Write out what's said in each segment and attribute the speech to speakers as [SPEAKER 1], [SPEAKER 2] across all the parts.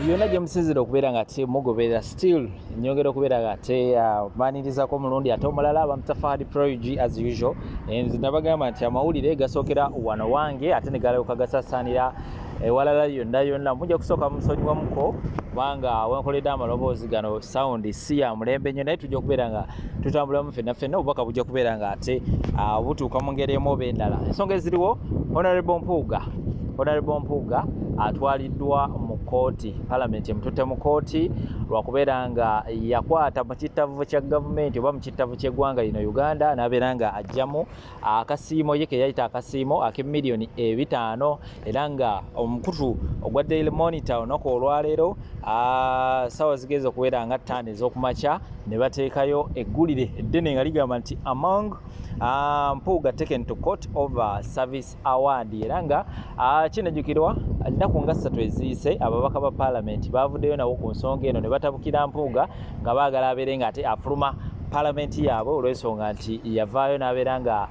[SPEAKER 1] Yonna gye musinzira okubeera nga te mugoberera, still nyongera okubeera nga te baanirizako omulundi ate omulala. Bampita Fahad Proig as usual. Nze nabagamba nti amawulire gasookera wano wange ate ne galyoka gasasaanira ewalala yonna yonna. Mujja kusooka musonyiwamuko kubanga wenkoledde amaloboozi gano sound si ya mulembe nnyo, naye tujja okubeera nga tutambulamu fenna fenna. Obubaka bujja kubeera nga ate butuuka mu ngeri emu oba endala. Ensonga eziriwo, Honorable Mpuuga atwaliddwa mu kkooti. Palamenti emututte mu kkooti lwakubeera nga yakwata mu kittavu kya gavumenti oba mu kittavu ky'eggwanga lino Uganda, n'abeera nga ajjamu akasiimo ye ke yayita akasiimo ak'emiliyoni 500. Era nga omukutu ogwa Daily Monitor olunaku olwaleero, sawa zigeza okubeera nga 5 ez'okumakya, ne bateekayo eggulire eddene nga ligamba nti "Among Mpuuga taken to court over service award". Era nga kinajjukirwa ennaku nga 3 eziyise, ababaka ba paalamenti bavuddeyo nabo ku nsonga eno ne batabukira Mpuuga nga baagala abeere nga ate afuluma paalamenti yaabwe, olw'ensonga nti yavaayo n'abeera nga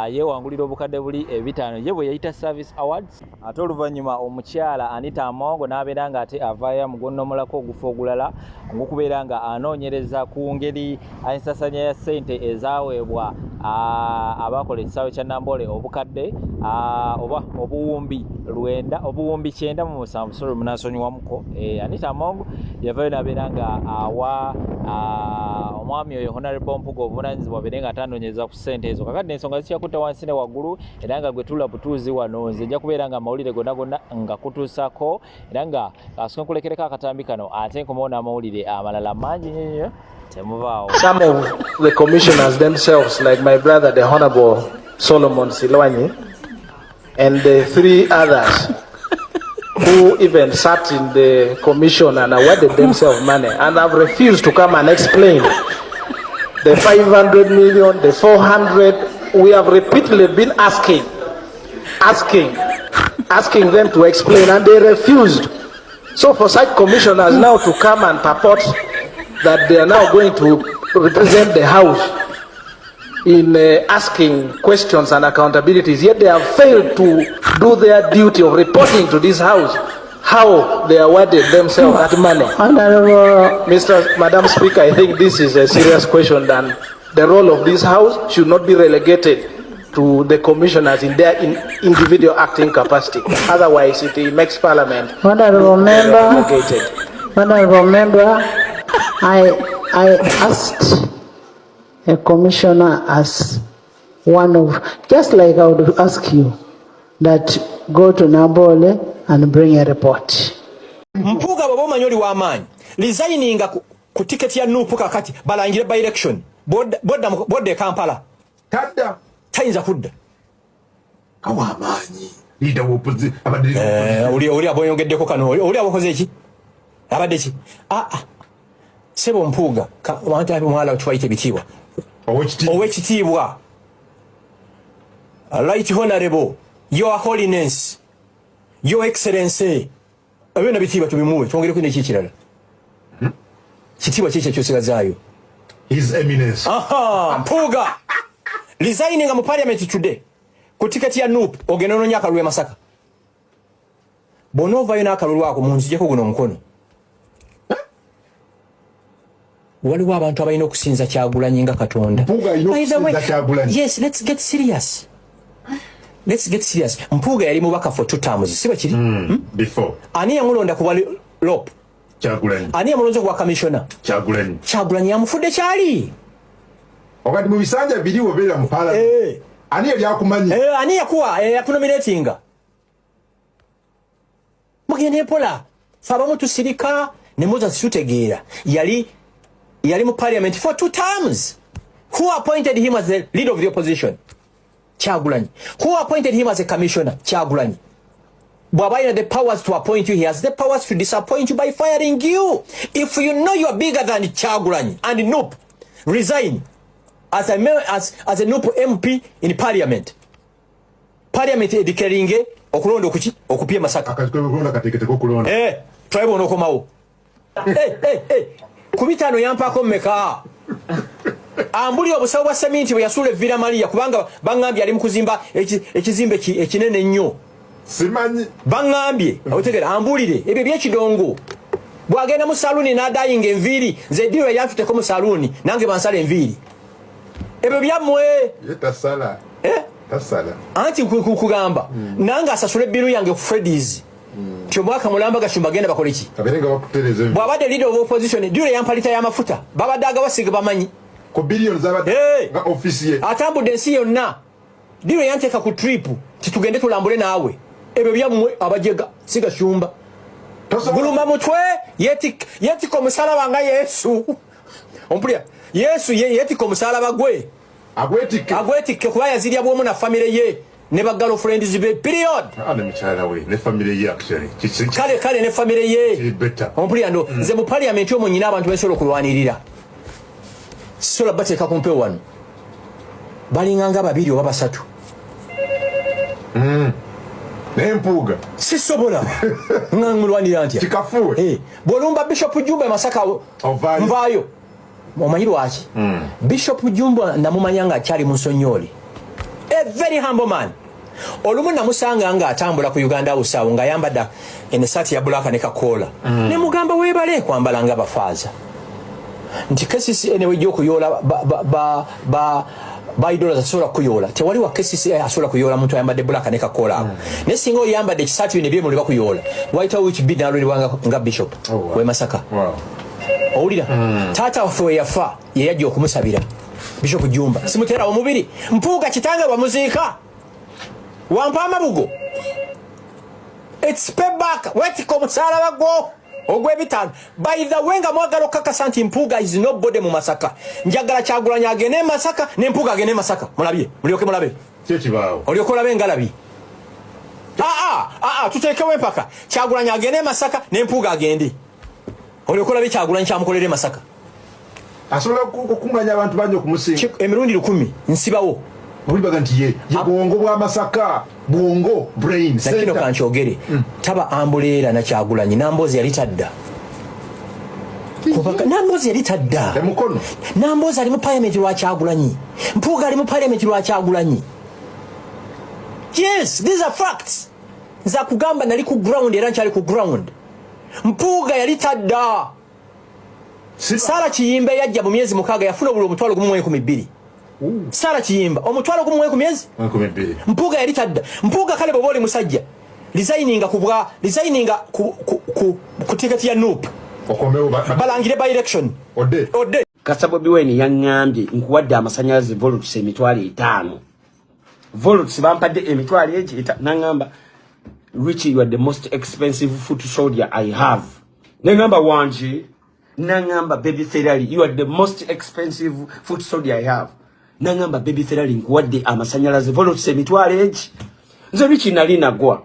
[SPEAKER 1] yeewangulira obukadde buli 500 ye bwe yayita service awards. Ate oluvannyuma omukyala Anita Amongo n'abeera nga ate avaayo amugonnomolako ogufo ogulala ng'okubeera nga anoonyereza ku ngeri ensasanya ya ssente ezaweebwa abakola ekisaawe kya Namboole, obukadde oba obuwumbi 9, obuwumbi 97. Sorry, munansonyiwamuko. Anita Among yavaayo n'abeera nga awa omwami oyo Honorable Mpuga obuvunaanyizibwa abeere nga atanoonyereza ku ssente ezo. Kakati ensonga zikyakutta wansi ne waggulu, era nga gwe tula butuuzi wano, nze nja kubeera nga amawulire gonna gonna nga kutuusako. Era nga kasooka nkulekereko akatambi kano, ate nkomawo n'amawulire amalala mangi nnyo nnyo. Temuvaawo.
[SPEAKER 2] Some of the commissioners themselves, like my brother, the Honorable Solomon Silwany, and the three others who even sat in the commission and awarded themselves money and have refused to come and explain the 500 million, the 400. We have repeatedly been asking, asking, asking them to explain, and they refused. So for such commissioners now to come and purport that they are now going to represent the House in asking questions and accountabilities, yet they have failed to do their duty of reporting to this House how they awarded themselves that money.
[SPEAKER 3] Honorable
[SPEAKER 2] Mr. Madam Speaker, I think this is a serious question, and the role of this House should not be relegated to the commissioners in their individual acting capacity. Otherwise, it makes Parliament
[SPEAKER 3] Honorable member,
[SPEAKER 2] relegated.
[SPEAKER 3] Honorable member, I asked a commissioner as one of, just like I would ask you, that go to Nambole and bring a report.
[SPEAKER 4] Mpuuga, bw'oba omanyi oli w'amaanyi, resigninga ku tiketi ya NUP kakati, balangire by election. Bodda e Kampala.
[SPEAKER 5] Tadda.
[SPEAKER 4] Tayinza kudda.
[SPEAKER 5] Kawa amaanyi leader wa abadde
[SPEAKER 4] Oli aboyongeddeko kano, oli abakoze eki, abadde ki? Aa, sebo Mpuuga, abantu ab'omuwala tubayita ebitiibwa.
[SPEAKER 5] Owekitiibwa.
[SPEAKER 4] Owekitiibwa, Right Honorable, Your Holiness, Your Excellency, ebyo na bitiibwa tubimuwe. Twongereko neki ekirala? Kitiibwa kiki ekyosigazaayo?
[SPEAKER 5] His Eminence.
[SPEAKER 4] Aha, Mpuuga, resigninga mu parliament today ku tiketi ya NUP, ogenda onoonya akalulu e Masaka. Bw'onoovayo n'akalulu ako, munzijeko guno omukono. Waliwo abantu abalina okusinza Kyagulanyi nga Katonda.
[SPEAKER 5] Mpuuga alina
[SPEAKER 4] By the way,
[SPEAKER 5] okusinza Kyagulanyi.
[SPEAKER 4] Yes, let's get serious, let's get serious. Mpuuga yali mubaka for two terms, si bwe kiri?
[SPEAKER 5] Before.
[SPEAKER 4] Ani yamulonda ku bwa LOP?
[SPEAKER 5] Kyagulanyi.
[SPEAKER 4] Ani yamulonze ku bwa commissioner?
[SPEAKER 5] Kyagulanyi.
[SPEAKER 4] Kyagulanyi yamufudde kyali.
[SPEAKER 5] Wakati mu bisanja biri obeera mu parliament, ani yali akumanyi?
[SPEAKER 4] Eh, ani yakuwa, yakunominatinga? Mugende mpola, fe abamu tusirika ne muza tutegeera. Yali mu parliament for two terms. Who appointed him as the leader of the opposition? Kyagulanyi. Who appointed him as a commissioner? Kyagulanyi. Bw'aba alina the powers to appoint you, he has the powers to disappoint you by firing you. If you know you are bigger than Kyagulanyi and NUP, resign as a NUP MP in parliament. Parliament edeclaringe okulonda okuki okupya Masaka.
[SPEAKER 5] Akakulonda kateeketeko okulonda.
[SPEAKER 4] Eh, tulabe bw'onookomawo. Eh, eh, eh. Ku 5 yampaako mmeka? Ambuli obusawo bwa seminti bwe yasuula evviira Maria, kubanga baŋŋambye ali mu kuzimba ekizimbe ekinene ennyo.
[SPEAKER 5] Simanyi.
[SPEAKER 4] Baŋŋambye, otegera, ambulire ebyo byekidongo. Bwagenda mu saluuni n'adayinga enviiri, nze eddiiro yantuteko mu saluuni, nange bansala enviiri. Ebyo byammwe.
[SPEAKER 5] Ye tasala.
[SPEAKER 4] Eh?
[SPEAKER 5] Tasala.
[SPEAKER 4] Anti kugamba nange asasula ebbiru yange ku Freddies. Nti omwaka mulamba Gashumba genda bakole ki?
[SPEAKER 5] Abeere nga bakutereeza enviiri.
[SPEAKER 4] Bw'abadde leader of opposition, ddiiro yampa lita y'amafuta. Babadde agawasiga bamanyi.
[SPEAKER 5] Ku billion z'abadde
[SPEAKER 4] Hey!
[SPEAKER 5] nga office ye.
[SPEAKER 4] Atambudde ensi yonna. Ddiiro yanteeka ku trip nti tugende tulambule naawe. Ebyo byammwe abajega, si Gashumba. Guluma mutwe, yetika omusalaba nga Yesu. Ompulira? Yesu yetika omusalaba gwe.
[SPEAKER 5] Agwetikke.
[SPEAKER 4] Agwetikke kuba yazirya bw'omu na famire ye ne ba girlfriends be, period.
[SPEAKER 5] Ne mukyala we ne famire ye actually.
[SPEAKER 4] Kale kale ne famire ye.
[SPEAKER 5] Kiri better.
[SPEAKER 4] Ompulira ndo nze mu parliament omwo nnyina abantu bensobola okulwanirira. Sisobola bateeka ku mpewo wano. Balinga nga babiri oba basatu.
[SPEAKER 5] Naye Mpuuga.
[SPEAKER 4] Sisobola. Nga mulwanira ntya?
[SPEAKER 5] Kikafuwe.
[SPEAKER 4] Bw'olumba Bishop Jumba e Masaka,
[SPEAKER 5] Ovaayo.
[SPEAKER 4] nvaayo. Omanyi lwaki? Bishop Jumba namumanya ng'akyali mu nsonyooli. A very humble man. Olumu namusanga ng'atambula ku Uganda House awo ng'ayambadde essaati ya black ne kakoola. Ne mugamba weebale kwambala nga bafaaza. Nti KCCA ne wejja okuyoola ba idola asobola kuyoola. Tewali wa KCCA asobola kuyoola muntu ayambadde black ne kakoola ako. Naye singa oyambadde ekisaati bino ebyemuli bakuyoola. Wayitawo wiiki bbiri n'alwalibwa nga bishop w'e Masaka. Owulira? Taata waffe we yafa ye yajja okumusabira. Bishop Jumba. Simuteerawo mubiri. Mpuuga kitange wamuziika. Wampa amabugo. It's payback. Weetikka omusalaba gwo ogw'ebitaano. By the way, nga mwagala okukakasa nti Mpuuga is nobody mu Masaka. Njagala Kyagulanyi agende e Masaka ne Mpuuga agende e Masaka. Mulabye, mulyoke mulabe.
[SPEAKER 5] Ki ekibaawo?
[SPEAKER 4] Olyoke olabe engalabi. Tuteekewo empaka. Kyagulanyi agende e Masaka ne Mpuuga agende. Olyoke olabe Kyagulanyi kyamukolera e Masaka.
[SPEAKER 5] Asobola okukunganya abantu bangi okumusinga.
[SPEAKER 4] Emirundi 1000 nsibawo.
[SPEAKER 5] Obulibaga nti ye bwongo bwa Masaka, bwongo brain
[SPEAKER 4] Na kino
[SPEAKER 5] center.
[SPEAKER 4] kankyogere. Taba ambuleera na Kyagulanyi, Namboozi yali tadda. Kubanga Namboozi yali tadda.
[SPEAKER 5] Emukono.
[SPEAKER 4] Namboozi ali mu parliament lwa Kyagulanyi. Mpuuga ali mu parliament lwa Kyagulanyi. Yes, these are facts. Nza kugamba nali ku ground era nkyali ku ground. Mpuuga yali tadda. Sara Kiyimba yajja mu myezi 6 yafuna obululu omutwalo gumu mu enkumi bbiri. Sara Kiyimba omutwalo gumu mu enkumi ezi?
[SPEAKER 5] Enkumi bbiri.
[SPEAKER 4] Mpuuga yali tadda. Mpuuga kale bw'oba oli musajja, resigninga ku bwa, resigninga ku ticket ya NUP.
[SPEAKER 5] Okomewo
[SPEAKER 4] Balangire by election.
[SPEAKER 5] Ode.
[SPEAKER 4] Ode.
[SPEAKER 6] Kasa Bobi Wine yaŋŋambye nkuwadde amasannyalaze volts emitwalo etaano. Volts bampadde emitwalo egi n'aŋŋamba, Richie, you are the most expensive foot soldier I have. N'aŋŋamba wangi, n'aŋŋamba baby Ferrari, you are the most expensive foot soldier I have. N'aŋŋamba baby Ferrari nkuwadde amasannyalaze volts emitwalo egi. Nze Richie nali nagwa.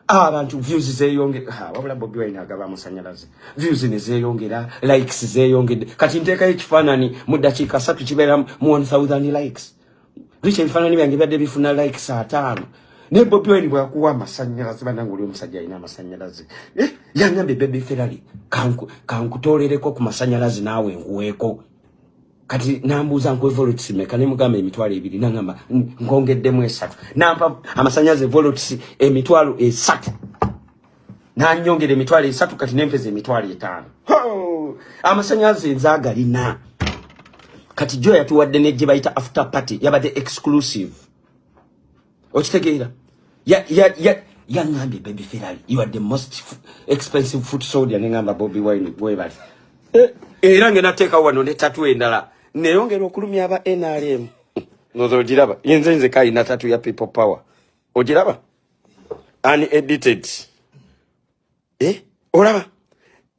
[SPEAKER 6] Abantu views zeeyongera. Ha, wabula Bobi Wine agaba amasannyalaze. Views ne zeeyongera, likes zeeyongedde. Kati nteekayo ekifaananyi mu ddakiika 3 kibeera mu 1000 likes. Richie ebifaananyi byange byadde bifuna likes 5. Ne Bobi Wine bw'akuwa amasannyalaze, bannange oli omusajja alina amasannyalaze. Yangambye baby Ferrari, kankutoolereko ku masannyalaze naawe nkuweeko. Kati nambuuza nkuwe volts mmeka, ne mugamba emitwalo ebiri, n'angamba nkongeddemu 3. Nampa amasannyalaze volts emitwalo 3. N'annyongera emitwalo 3, kati nempeza emitwalo 5. Ho! Amasannyalaze nze agalina. Kati jo yatuwadde ne gye bayita after party, yabadde exclusive. Okitegeera? Yaŋŋambye baby Ferrari, you are the most expensive foot soldier. Ne ŋŋamba Bobi Wine webale. Era ngenda teekawo wano ne tattoo endala. Neyongera okulumya aba NRM. Nozo ogiraba. Nze nze kalina tattoo ya People Power. Ogiraba? Unedited. Olaba?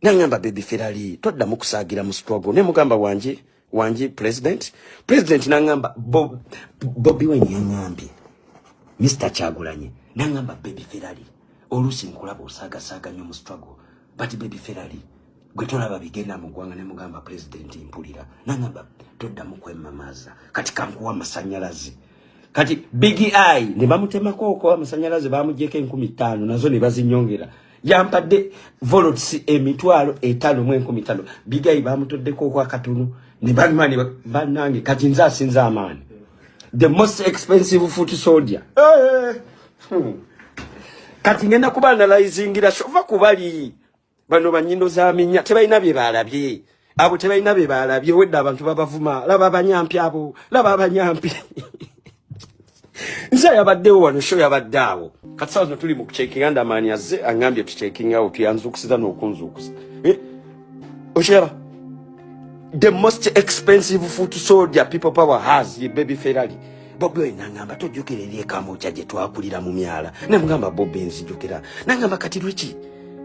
[SPEAKER 6] Nangamba baby Ferrari, toddamu kusaagira mu struggle. Ne mugamba wangi, wangi president. President nangamba Bobi Wine yaŋŋambye. Mr. Kyagulanyi nangamba baby Ferrari, oluusi nkulaba osaagasaaga nnyo mu struggle. But baby Ferrari, gwe tolaba bigenda mu ggwanga. Ne mugamba president mpulira. Nangamba toddamu kwemamaza. Kati kankuwa amasannyalaze. Kati Big Eye ne bamutemako okwo amasannyalaze bamuggyeko enkumi ttaano nazo ne bazinyongera. Yampadde volts emitwalo etaano mu enkumi ttaano. Big Eye bamutoddeko okwo akatono ne banywa ne bannange kati nze asinza amaanyi. The most expensive foot soldier. Kati ngenda kuba analyzingira shova kubali. Bano banyindo za minya tebalina bye balabye. Abo tebalina bye balabye, wedda abantu babavuma. Laba abanyampi abo, laba abanyampi. Nze yabaddewo wano, show yabadde awo. Kati sawa zino tuli mu kucheckinga, ndamaani azze aŋŋambye tucheckinga awo, tuyanzuukusiza n'okunzuukusa. Eh? Okiraba? The most expensive foot soldier People Power has ye Baby Ferrari. Bobi Wine nangamba, tojjukira eri ekamokya gye twakulira mu myala? Nemugamba, Bobi, nzijukira. Nangamba, kati lwiki,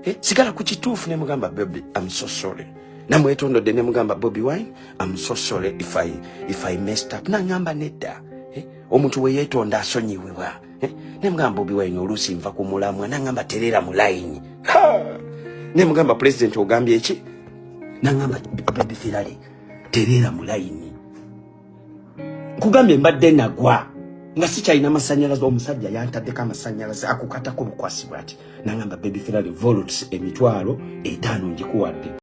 [SPEAKER 6] eh, sigala ku kituufu. Nemugamba, Bobi, I'm so sorry. Namwetondodde, nemugamba, Bobi Wine, I'm so sorry if I messed up. Nangamba, nedda, eh, omuntu we yeetonda asonyiwibwa, eh, nemugamba, Bobi Wine, oluusi nva ku mulamwa. Nangamba, terera mu layini. Nemugamba, president, ogambye eki? Nangamba, Baby Ferrari, terera mu layini. Nkugambye, mbadde nagwa nga sikyalina masanyalaze. Omusajja yantaddeko amasanyalaze, akukatako bukwasi bwati. Nangamba, Baby Ferrari, volts 50,000 ngikuwadde.